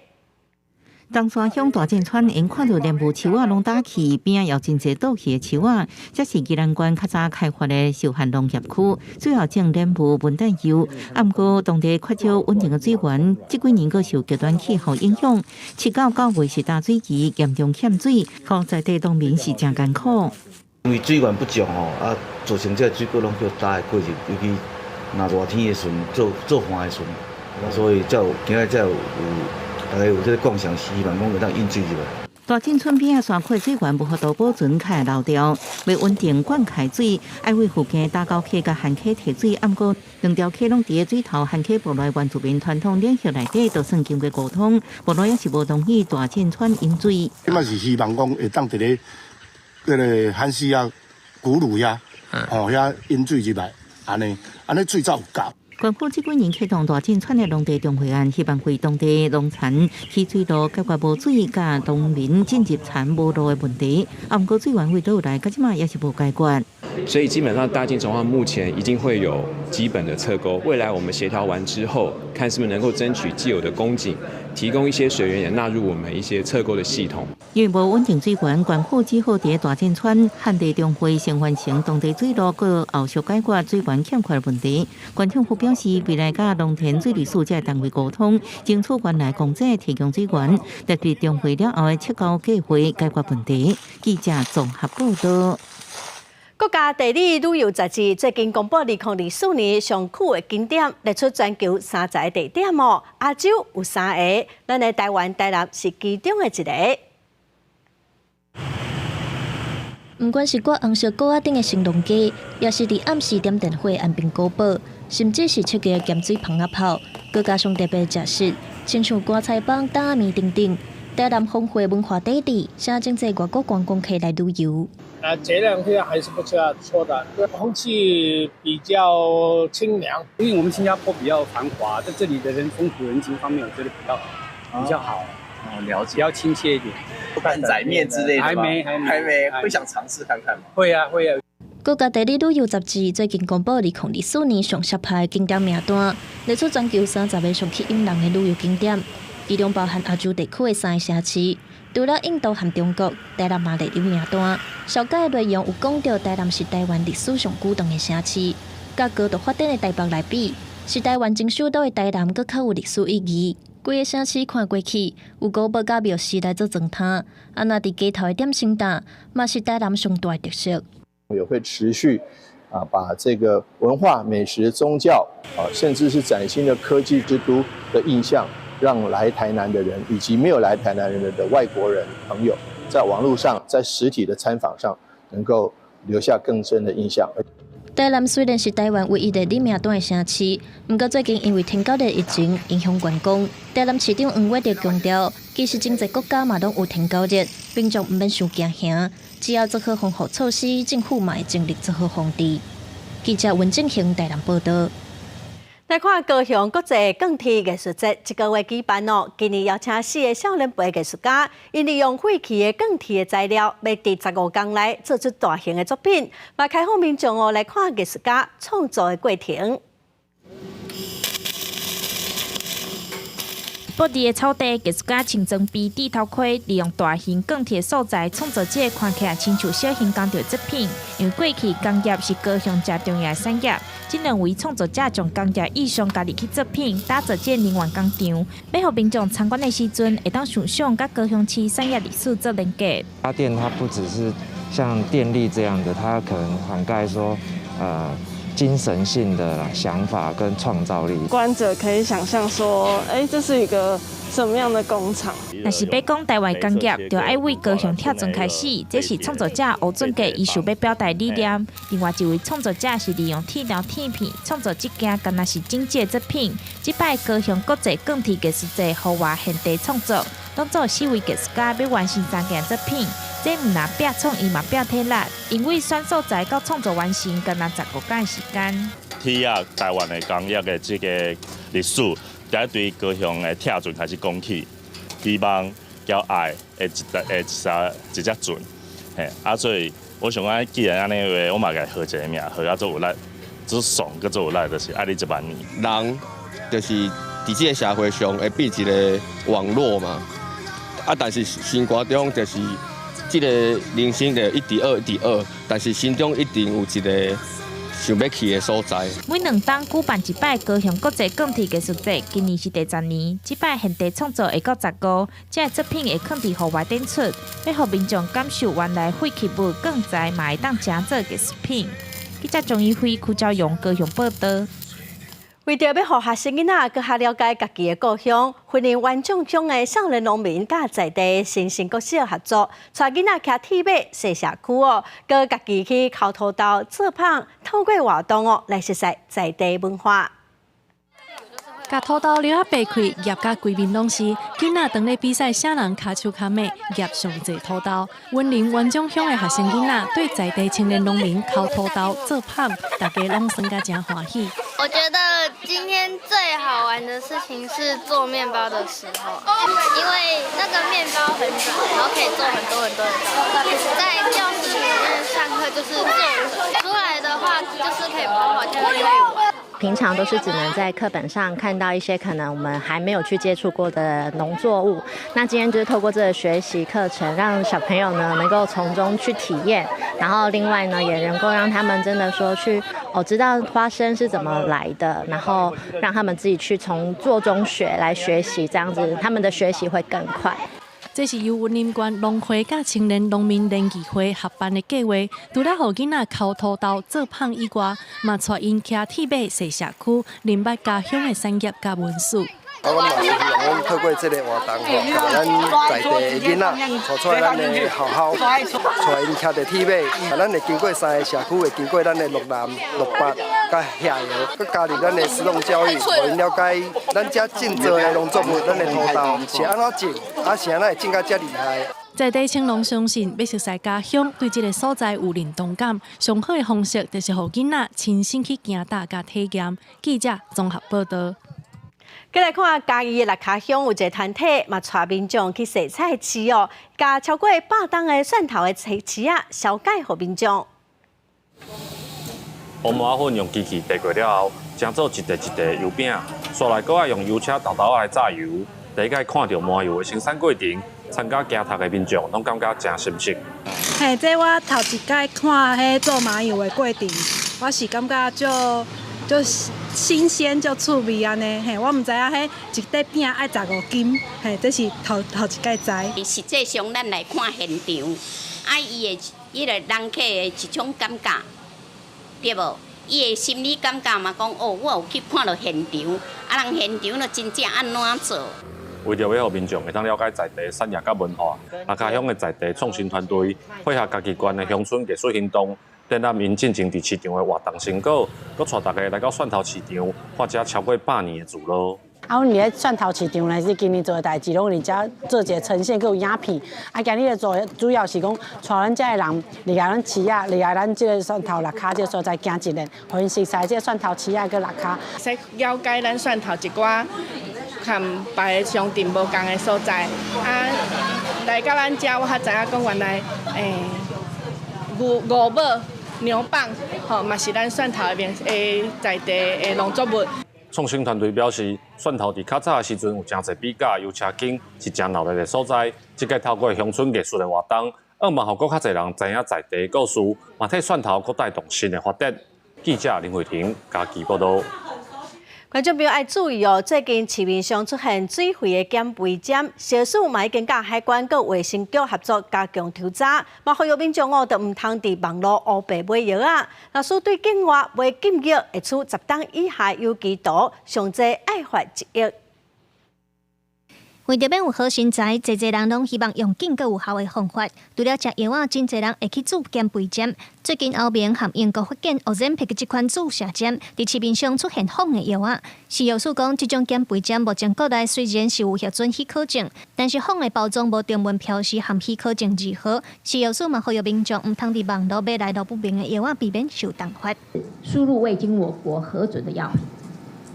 東山鄉大井村𪜶看著蓮霧樹仔攏焦去，邊仔有真濟倒去的樹仔，這是宜蘭縣較早開發的休閒農業區，主要種蓮霧、文旦柚。啊，毋過當地缺少穩定的水源，這幾年閣受極端氣候影響，7到9月是大水期，嚴重欠水，予在地農民是誠艱苦。因為水源不足吼，啊，造成這个水果攏叫焦的過程，尤其若熱天的時陣，做做飯的時陣，所以才有今仔才有。大家有這个共享，希望講會當引水入來。大井村邊仔山區水源無法度保存，較會流掉。欲穩定灌溉水，愛為附近打狗溪佮旱溪提水。毋過兩條溪攏佇咧水頭旱溪部落原住民傳統領域內底，就算經過溝通，部落也是無同意大井村引水。這擺是希望講會當佇咧彼个旱溪啊、古魯遐，吼遐引水入來，按呢按呢水才有夠。縣府這幾年啟動大井村的農地重劃案，希望為當地農田起水路，解決無水佮農民進入田無路的問題。啊，毋過水源佇佗來，到這馬也是無解決。所以基本上大井重劃目前一定會有基本的側溝，未來我們協調完之後，看是不是能夠爭取既有的公井，提供一些水源，也納入我們一些側溝的系統。因為無穩定水源，縣府只好佇大井村旱地重劃先完成當地水路，閣後續解決水源欠缺的問題。縣政府表示，未來佮農田水利署這个單位溝通，爭取原來公社提供水源，特別重劃了後的測溝計劃解決問題。記者綜合報導。國家地理旅遊雜誌最近公布2024年上酷的景點，列出全球30个地點哦。亞洲有三个，咱的台灣台南是其中的一个。毋管是掛紅色鼓仔頂的興隆街，抑是佇暗時點燈火的安平古堡，甚至是設計的鹹水蜂仔炮，閣加上特別食食，親像棺材板、擔仔麵等等，台南豐富的文化底蘊，吸引真濟外國觀光客來旅遊。啊，這兩天還是不錯錯的，空氣比較清涼。因為我們新加坡比較繁華，在這裡的人風土人情方面，我覺得比較好，哦，了解，比較親切一點。擔仔麵之類的還沒，還沒，還沒，會想嘗試看看嗎？會啊，會啊。國家地理旅遊雜誌最近公布2024年上爍爁的景點名單，列出全球30个上吸引人的旅遊景點，其中包含亞洲地區的三个城市。除了印度和中國，台南嘛列入名單。紹介的內容有講著台南是台灣歷史上古長的城市，佮高度發展的台北來比，是台灣前首都的台南閣較有歷史意義。規个城市看過去，有古堡佮廟寺來做裝飾，啊，若佇街頭的點心檔，嘛是台南上大的特色。也會持續啊，把這個文化、美食、宗教啊，甚至是嶄新的科技之都的印象，讓來台南的人以及沒有來台南人的外國人朋友，在網路上、在實體的參訪上，能夠留下更深的印象。台南雖然是台灣唯一的列名單的城市，毋過最近因為天狗日疫情影響觀光。台南市長黃偉哲強調，其實真濟國家嘛攏有天狗日，民眾毋免傷驚嚇，只要做好防護措施，政府嘛會盡力做好防治。記者溫正興台南報導。來看高雄國際鋼鐵藝術節，這个月舉辦哦。今年邀請四个少年輩藝術家，𪜶利用廢棄的鋼鐵的材料，欲佇15工內做出大型的作品，嘛開放民眾哦來看藝術家創作的過程。薄地的草地，藝術家穿裝備、戴頭盔，利用大型鋼鐵素材創造這个看起來親像小型工廠作品。因為過去工業是高雄誠重要的產業，這兩位創作者將工業意象加入去作品，打造這个能源工廠，欲予民眾參觀的時陣，會當想像佮高雄市產業歷史做連結。發電它不只是像電力這樣的，它可能涵蓋說，精神性的想法跟創造力。觀者可以想象說，欸，這是一個什麼樣的工廠？若是欲講台灣工業，就愛為高雄拆船開始。這是創作者吳俊傑伊想欲表達理念。另外一位創作者是利用鐵條鐵片創作這件敢若是整隻作品。這擺高雄國際鋼鐵藝術節戶外現地創作，當做四位藝術家欲完成三件作品，這毋但拼創意嘛拼體力，因為選素材到創作完成，干焦15工時間。鐵仔台灣的工業的這個歷史，才對高雄的拆船開始講起，希望交愛的一的一隻一隻船，嘿，啊，所以我想講，既然按呢話，我嘛共號一个名，號甲做有力，做爽，閣做有力，就是愛你一萬年。人就是佇這个社會上會變一个網絡嘛，啊，但是生活中就是這个人生就一直學一直學，但是心中一定有一个想欲去的所在。每兩冬舉辦一擺高雄國際鋼鐵藝術節，今年是第10年。這擺現地創作會到15，這个作品會囥佇戶外展出，欲予民眾感受原來廢棄物鋼材嘛會當成做藝術品。記者張一輝、柯昭勇高雄報導。為著欲予學生囡仔閣較了解家己的故鄉，雲林員松鄉的少年農民佮在地新生國小合作，帶囡仔騎鐵馬踅社區哦，閣家己去剾土豆做麭，透過活動哦來熟悉在地文化。共土豆捏仔白開，捏甲規面攏是。囡仔當咧比賽，啥人跤手較猛，捏上濟土豆。雲林員松鄉的學生囡仔對在地青年農民剾土豆做麭，大家攏耍甲誠歡喜。我覺得今天最好玩的事情是做麵包的時候，因為那個麵包很軟，然後可以做很多很多的。在教室裡面上課就是坐著，出來的話就是可以跑跑跳跳可以玩。平常都是只能在課本上看到一些可能我們還沒有去接觸過的農作物。那今天就是透過這個學習課程，讓小朋友呢能夠從中去體驗，然後另外呢也能夠讓他們真的說去哦知道花生是怎麼來的，然後讓他們自己去從做中學來學習，這樣子他們的學習會更快。這是由雲林縣農會佮青年農民聯誼會合辦的計劃，除了予囡仔剾土豆做麭以外，嘛帶𪜶騎鐵馬踅社區，認捌家鄉的產業佮文史。啊，阮嘛是希望講透過這个活動吼，共咱在地的囡仔帶出來咱的學校，帶𪜶騎著鐵馬，啊，咱會經過三个社區，會經過咱的鹿南、鹿八、佮下游，閣加入咱的食農教育，予𪜶了解咱遮種植的農作物，咱的土豆是按怎種，啊是按怎會種甲遮厲害。在地青農相信，欲熟似家鄉，對這个所在有認同感，上好的方式就是予囡仔親身去行踏佮體驗。記者綜合報導。閣來看嘉義的六跤鄉有一个團體，嘛帶民眾去踅菜市哦，共超過100冬的蒜頭的菜市仔紹介予民眾。烏麻粉用機器提過了後，成做一塊一塊油餅，煞來閣愛用油車沓沓來炸油。第一擺看著麻油的生產過程，參加行讀的民眾攏感覺誠新鮮。嘿，這我頭一擺看彼做麻油的過程，我是感覺足足新鮮、足趣味按呢。嘿，我毋知影彼一塊餅愛15金，嘿，這是頭頭一擺知。實際上，咱來看現場，啊，伊的彼个人客的一種感覺，對無？伊的心理感覺嘛，講哦，我有去看著現場，啊，人現場就真正按怎做。為著欲予民眾會當了解在地產業佮文化，六跤鄉的在地創新團隊配合嘉義縣的鄉村藝術行動，展覽𪜶進前佇市場的活動成果，閣帶大家來到蒜頭市場，看這超過百年的聚落。啊，阮佇咧蒜頭市場呢，是今年做的代誌，攏佇遮做一个呈現，閣有影片。啊，今日做的主要是講，帶阮遮的人入來咱市仔，入來咱這个蒜頭六跤這个所在行一下，予𪜶熟似這个蒜頭市仔閣六跤。使了解咱蒜頭一寡佮別个鄉鎮無仝的所在。啊，來到咱遮，我才知影講原來，牛五寶、牛蒡，吼，嘛是咱蒜頭的名的在地的農作物。創新團隊表示，蒜頭佇較早的時陣有誠濟比價油車間，是誠鬧熱的所在。這擺透過鄉村藝術的活動，向望予閣較濟人知影在地的故事，嘛替蒜頭閣帶動新的發展。記者林慧婷嘉義報導。觀眾朋友愛注意哦，最近市面上出現水肺的減肥針，食食署嘛已經佮海關佮衛生局合作加強抽查，嘛呼籲民眾哦，就毋通佇網路烏白買藥仔。若是對境外買禁藥，會處10冬以下有期徒，上濟愛罰1億。為著欲有好身材，濟濟人攏希望用緊閣有效的方法。除了食藥仔，真濟人會去注減肥針。最近歐盟和英國發現 Ozempic 這款注射針，佇市面上出現仿的藥仔。食藥署講，這種減肥針目前國內雖然是有核准許可證，但是仿的包裝無中文標示含許可證字號。食藥署嘛呼籲民眾毋通佇網路買來路不明的藥仔，避免受重罰。輸入未經我國核准的藥品，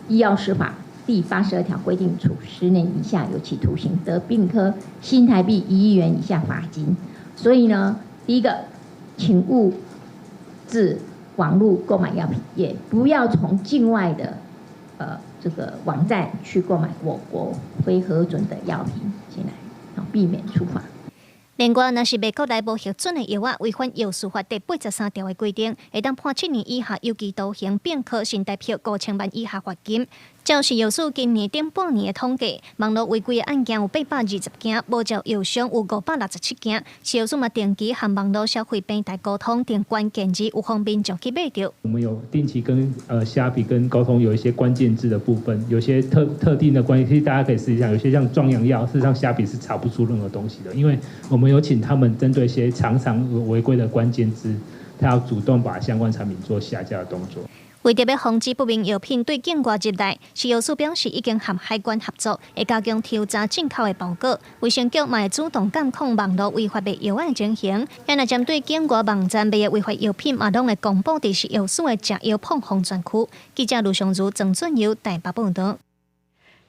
醫藥師法第82條規定，處10年以下有期徒刑，得併科新台幣1億元以下罰金。所以呢，第一個，請勿自網路購買藥品，也不要從境外的這個網站去購買我國非核准的藥品進來，避免處罰。另外，若是賣國內無核准的藥仔，違反藥事法第83條的規定，會當判7年以下有期徒刑，併科新台幣5000萬以下罰金。照食藥署今年頂半年的統計，網路違規的案件有820件，無照藥商有567件。食藥署嘛定期和網路消費平台溝通，定關鍵字有方便眾去買著。我們有定期跟蝦皮跟溝通，有一些關鍵字的部分，有些特定的關係，其實大家可以試一下。有些像壯陽藥，事實上蝦皮是查不出任何東西的，因為我們有請他們針對一些常常違規的關鍵字，他要主動把相關產品做下架的動作。為著欲防止不明藥品對境外入來，食藥署表示已經和海關合作，會加強抽查進口的包裹。衛生局嘛會主動監控網路違法賣藥仔的情形。若針對境外網站賣的違法藥品，嘛攏會公布佇食藥署的食藥碰風專區。記者盧尚如、曾俊佑台北報導。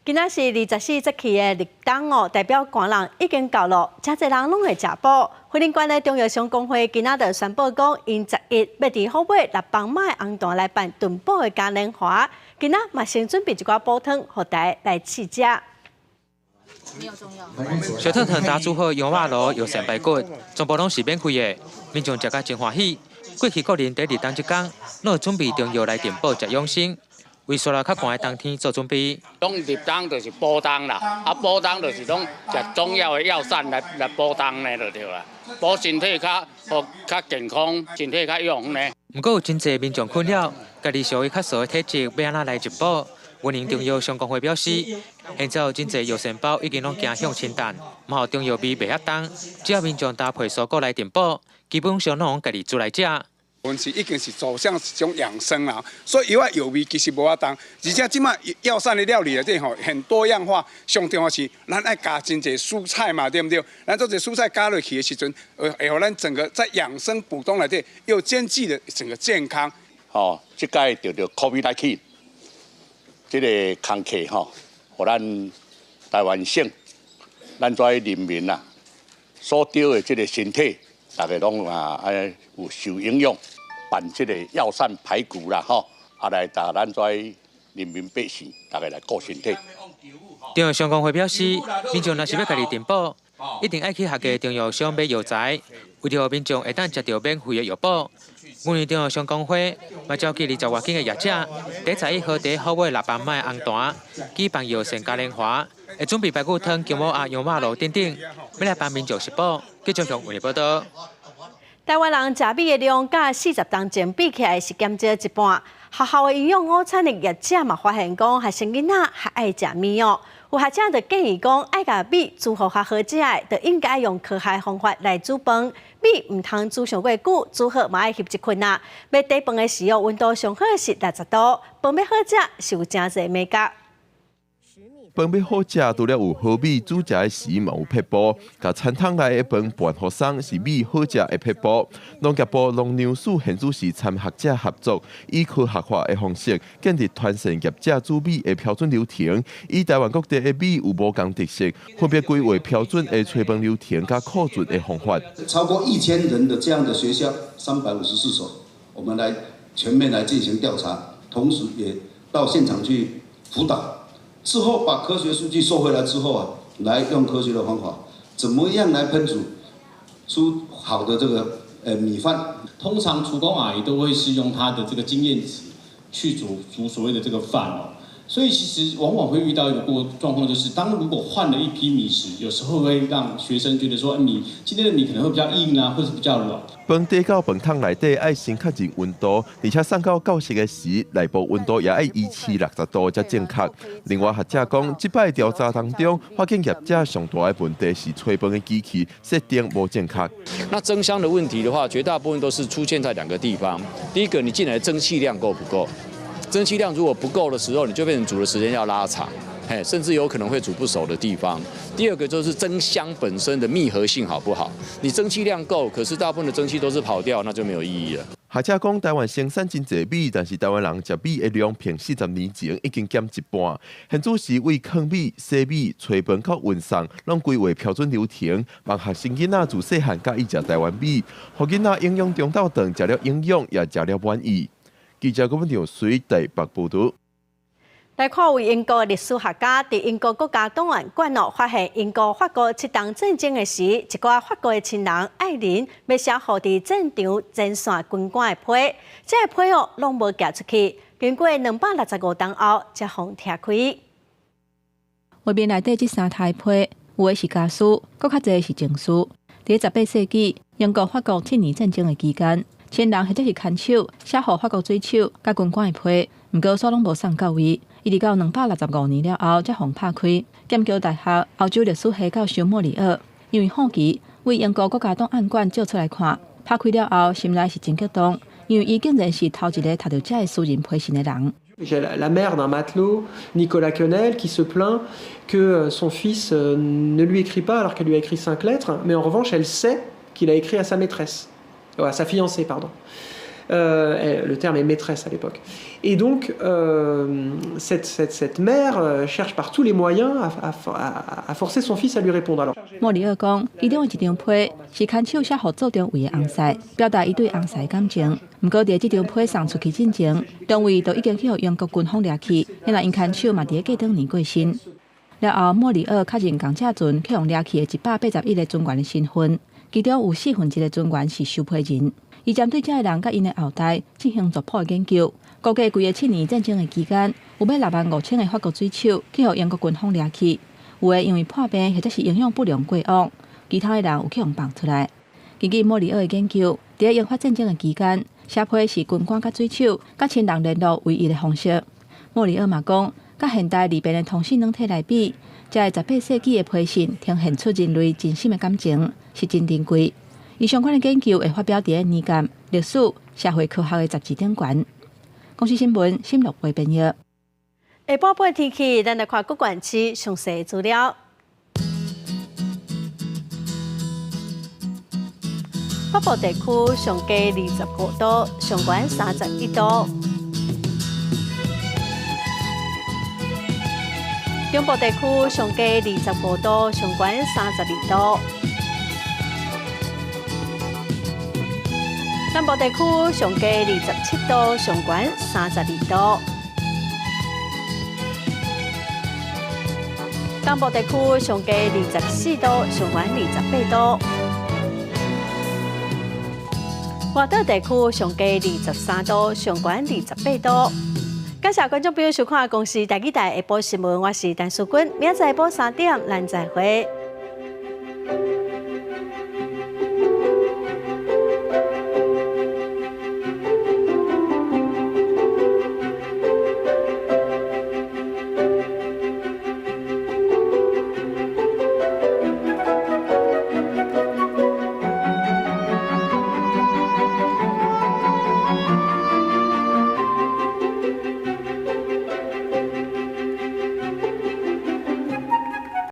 今仔是24節氣的立冬哦，代表寒人已經到了，誠濟人攏會食補。雲林縣的中藥商公會今仔就宣布講，𪜶11欲佇虎尾六枋仔的紅壇來辦燉補的嘉年華。今仔嘛先準備一寡補湯，予大家來試食。燒燙燙剛煮好羊肉爐、藥膳排骨，全部攏是免費的，民眾食甲真歡喜。過去國人佇立冬這工，攏會準備中藥來燉補食養生，為紲來較寒的冬天做準備。講立冬就是補冬啦，啊補冬就是講食中藥的藥膳來補冬呢，就對啦，補身體較予較健康，身體較勇呢。毋過有真濟民眾困擾，家己屬於較燥的體質，欲按怎來入補？雲林中藥商公會表示，現在有真濟藥膳包已經攏行向清淡，嘛予中藥味袂遐重，只要民眾搭配蔬果來燉補，基本上攏家己煮來食。阮是已經是走向一種養生啦，所以藥仔藥味其實無遐重，而且這擺藥膳的料理內底吼很多樣化，上重要是咱愛加真濟蔬菜嘛，對毋對？咱做這蔬菜加落去的時陣，會予咱整個在養生補冬內底又兼具了整個健康。吼，這擺著著 COVID-19 這個工課吼，予咱台灣省，咱遮人民啊，所得的這個身體，逐家攏啊愛有受影響。辦這個藥膳排骨啦，吼，啊來帶咱遮人民百姓，逐家來顧身體。中藥商公會表示，民眾若是欲家己訂補，一定愛去合格中藥商買藥材，為著予民眾會當食著免費的藥補。雲林中藥商公會嘛召集20外間的業者，佇11號佇虎尾六枋仔的紅壇舉辦藥膳嘉年華，會準備排骨湯、薑母鴨、羊肉爐等等，欲來幫民眾食補。記者向雲林報導。台灣人食米的量，佮40冬前比起來是減少一半。學校的營養午餐的業者嘛發現講，學生囡仔較愛食麵哦。有學者就建議講，愛共米煮予較好食的，就應該用科學方法來煮飯。米毋通煮傷過久，煮好嘛愛翕一困啊。欲底飯的時候，溫度上好是60度，飯欲好食是有誠濟眉角。飯欲好食，除了有好米煮食的時嘛有撇步。共餐桶內的飯拌予鬆是米好食的撇步。農業部農糧署現主時參學者合作，以科學化的方式建立傳承業者煮米的標準流程。以台灣各地的米有無仝特色，分別規劃標準的炊飯流程佮庫存的方法。超過1000人的這樣的學校，354所，我們來全面來進行調查，同時也到現場去輔導。之後把科學數據收回來之後啊，來用科學的方法，怎麼樣來烹煮出好的這個米飯？通常廚工阿姨都會是用她的這個經驗值去煮煮所謂的這個飯哦。所以其實往往會遇到一個過狀況，就是當如果換了一批米時，有時候會讓學生覺得說，米今天的米可能會比較硬啊，或者比較軟。飯底到飯桶內底愛先確認溫度，而且送到教室的時，內部溫度也愛維持60度才正確。另外，學者講，這擺調查當中，發現業者上大的問題是炊飯的機器設定無正確。那蒸箱的問題的話，絕大部分都是出現在兩個地方。第一個，你進來的蒸汽量夠不夠？蒸汽量如果不夠的時候，你就變成煮的時間要拉長，甚至有可能會煮不熟的地方。第二個就是蒸箱本身的密合性好不好？你蒸汽量夠，可是大部分的蒸汽都是跑掉，那就沒有意義了。學者講，台灣生產真濟米，但是台灣人食米的量，憑40年前已經減一半。現主時為囥米、洗米、炊飯到運送，攏規劃標準流程，幫學生囡仔自細漢佮意食台灣米，予囡仔營養中晝頓食了營養，也食了滿意。記者郭文耀隨台北報道。來看，位英國歷史學家佇英國國家檔案館哦，發現英國法國七東戰爭的時，一寡法國的親人愛人欲寫予佇戰場前線軍官的批，這个批哦攏無寄出去，經過265冬後，才予拆開。畫面內底這三疊批，有的是家書，閣較濟是情書。佇18世紀，英國法國七年戰爭的期間，親人或者是牽手寫予法國水手佮軍官的批，毋過煞攏無送到位，一直到265年了後，才予拍開。劍橋大學歐洲歷史系教授莫里奧因為好奇，為英國國家檔案館借出來看，拍開了後，心內是真激動，因為伊竟然是頭一个讀著這个私人批信的人。 La mère d'un matelot, Nicolas Quenel, qui se plaint que son fils ne lui écrit pas alors qu'elle lui a écrit 5 lettres, mais en revanche, elle sait qu'il a écrit à sa maîtresse, à sa fiancée, pardon. Le terme est maîtresse à l'époque. Et donc, cette mère cherche par tous les moyens à forcer son fils à lui répondre. Alors, 莫里奧講，其中的一張批是牽手寫予做中尉的翁婿，表達伊對翁婿的感情。毋過，佇這張批送出去進前，中尉就已經去予英國軍方掠去，因為𪜶牽手嘛佇咧過當年過身。了後，莫里奧確認仝隻船去予掠去的181個船員的身份，其中有1/4個船員是收批人。伊針對這个人佮𪜶的後代進行族譜的研究，估計規个七年戰爭的期間，有欲6萬5千个法國水手去予英國軍方掠去，有的因為破病或者是營養不良過往，其他的人有去予放出來。根據莫里奧的研究，佇英法戰爭的期間，寫批是軍官佮水手佮親人聯絡唯一的方式。莫里奧嘛講，佮現代利便的通訊軟體來比，這个18世紀的批信呈現出人類真心的感情，是真珍貴。伊相關的研究會發表佇咧年鑑、歷史、社會科學的雜誌頂懸。公視新聞，新樂會編譯。下晡半天氣，咱來看各縣市詳細資料。北部地區上低25度，上懸31度。中部地區上低25度，上懸32度。南部地區上低27度，上懸32度。東部地區上低24度，上懸28度。外島地區上低23度，上懸28度。感謝觀眾朋友收看《公視台語台》下晡新聞，我是陳淑君，明仔載下晡3點，咱再會。